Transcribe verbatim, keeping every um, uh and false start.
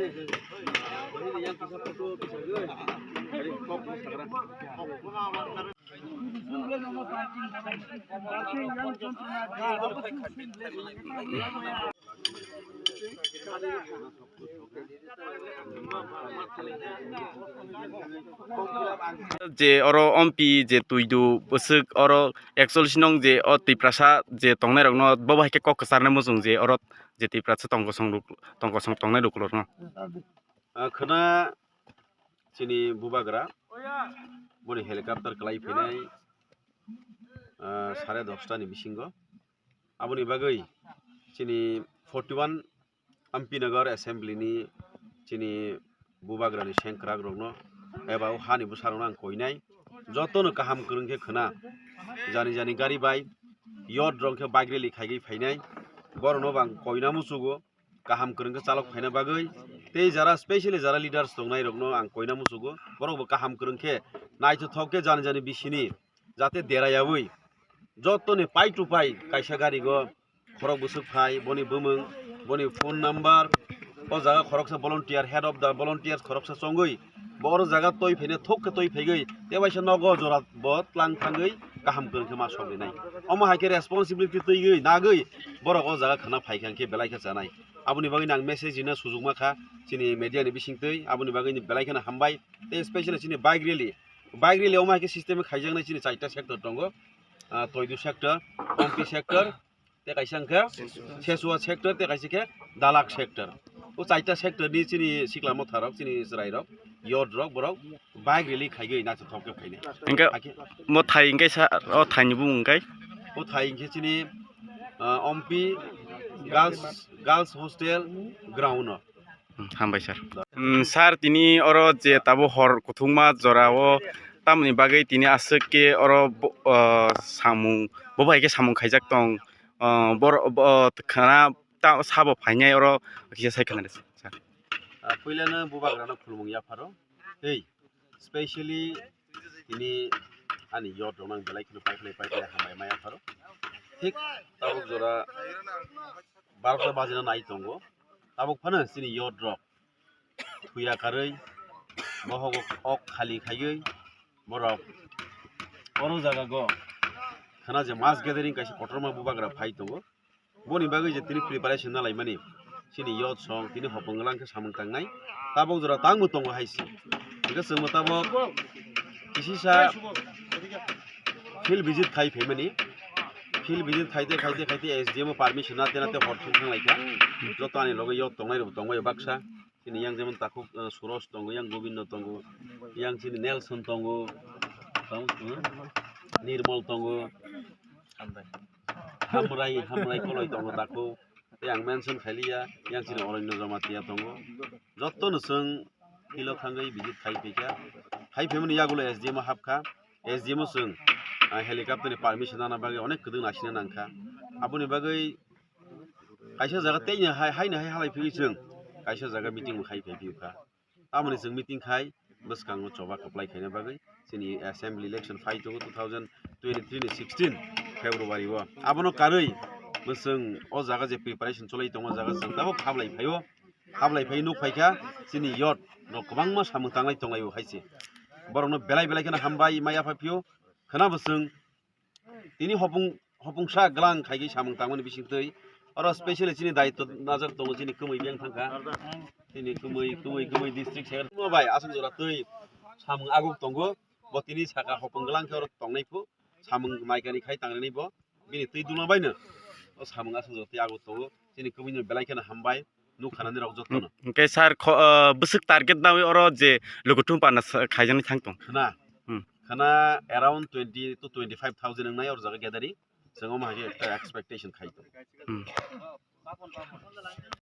Je oro ompi je twidu bwswk oro actually sinong je o Tiprasa je tongnai rokno bobo hai khe kok kwcharnai muchung je oro je Tiprasa tong kosong rok, tong kosong tongnai rok no. Ah, khwna chini bubagra boni helicopter kwlai phinai, ah, sare dosta ni bisingo. Aboni bagwi chini forty one Ampinagar Assembly ni chini bubagrani sengkrak rokno eba o hani bwsarokno ang koinai, jotono kaham kwrwng khe khwna, jani jani gari bai yot rok khe bike rally khaigwi phainai, borokno bo ang koina muchugo kaham kwrwng khe chalok phaina bagwi. Tei jara specially jara leaders tongnai rokno ang koina muchugo, borok bo kaham kwrwng khe naithothok khe jani jani bisini jate derayawi jotoni pai to pai kaisa gari go khorok bwswk phai, boni bumung, boni phone number, o jaga khoroksa volunteer, head of the volunteers khoroksa chongwi bo oro jaga toi phaina thok khe toi phaigwi tei waisa nogo jora bo tlang thangwi kaham kwrwng khe ma sok rinai. Omo hai khe responsibility twiwi nagwi borok o jaga khwna phai kha hwnkhe belai khe chanai. Aboni bagwi ang message rina sujukma kha chini media ni bisingtwi, aboni bagwi belai kheno hambai. Tei specially chini bike rally, bike rally omo hai khe system khaijaknai chini chaita sector tongo, ah, Toidu sector, Ompi sector, tei kaisa hwnkhe Sesua sector, tei kaisa khe Dalak sector. O chaita sector ni chini sikla motharok, chini chwrairok, youth rok, borok bike rally khaigwi naithothok khe phainai. Hwnkhe hakhe mo thai hwnkhe sa, o thai ni bumung hwnkhe? O thai hwnkhe chini, ah, Ompi Girls, Girls Hostel ground o. Hmm, hambai sir. Hmm, sir, tini oro je tabuk hor kuthukma jora o tamoni bagwi tini aswk khe oro bo-, o, samung, bo bai khe samung khaijak tong, o, bor-, bo-, khana ta sabo phainai oro kisa sai khna sir. Ah, puilano bubagrano khulumung yapharo. Tei specially tini ani youth rokno ang belai kheno paikhlai paikhlai hambai ma yapharo. Thik tabuk jora barota bajina nai tongo. Tabuk phano chini youth rok thuya karwi bohogo ok khali khaiwi borok oro jaga go khana je mass gathering kaisa kotorma bubagra phai tongo. Boni bagwi je tini preparation nalaimani chini youth song tini hopong glang khe samung tangnai. Tabuk jora tangbo tongo hai se. Hingke chwngbo tabuk kisisa field visit khai phaimani. Field visit khaite, khaite, khaite S D M o permission nate, nate hor thung thang laikha. Joto ani loge youth tongnai rok tongbai baksa. Chini yang jemon takhuk, eh, Suros tongo, yang Gobindo tongo, yang chini Nelson tongo, tamo, eh, Nirmol tongo, Hamrai, Hamrai Koloi tongo takhuk, tei ang mention khailiya, yang chini Oronyo Jamatia tongo. Jotono chwng field o thangwi visit khai phaikha. Khai phaimani yagulo S D M o hapkha. S D M o chwng, ah, helicopter ni permission nana bagwi onek kwdwng nasina nangkha. Aboni bagwi kaisa jaga teini hai, haino hai halai phigwi chwng kaisa jaga meeting bo khai phai phiyokha. Tamoni chwng meeting khai bwskango choba kwplai khaina bagwi chini assembly election phai tongo two thousand twenty-three ni sixteen February o. Abono karwi bo chwng o jaga je preparation cholai tongo, o jaga chwng tabuk khablai phaio. Khablai phai nuk phaikha chini youth rok kwbangma samung tanglai tonglaio hai se. Borokno belai belai kheno hambai ma yapha phio. Khwna bo chwng tini hopung, hopung sa glang khaigwi samung tangmani bisingtwi oro specially chini daitw najak tongo, chini kwmwi beng thangkha, chini kwmwi, kwmwi, kwmwi district secretary bai aswk jora twi samung aguk tongo, bo tini saka hopung glang khe oro tongnai phu samung naikani khai tangrinai bo bini twi duma baino o samung aswk jora twi aguk tongo, chini kwmwino belai kheno hambai. Nuk khanani rok jotono. Hwnkhe sir, kho-, ah, bwswk target nawi oro je lukuthum parna sa-, khaijaknai thang tong? Khna. Hmm. Khna around twenty to twenty-five thousand wngnai oro jaga gathering. Chwng omo hai khe ekta expectation khai tong. Hmm.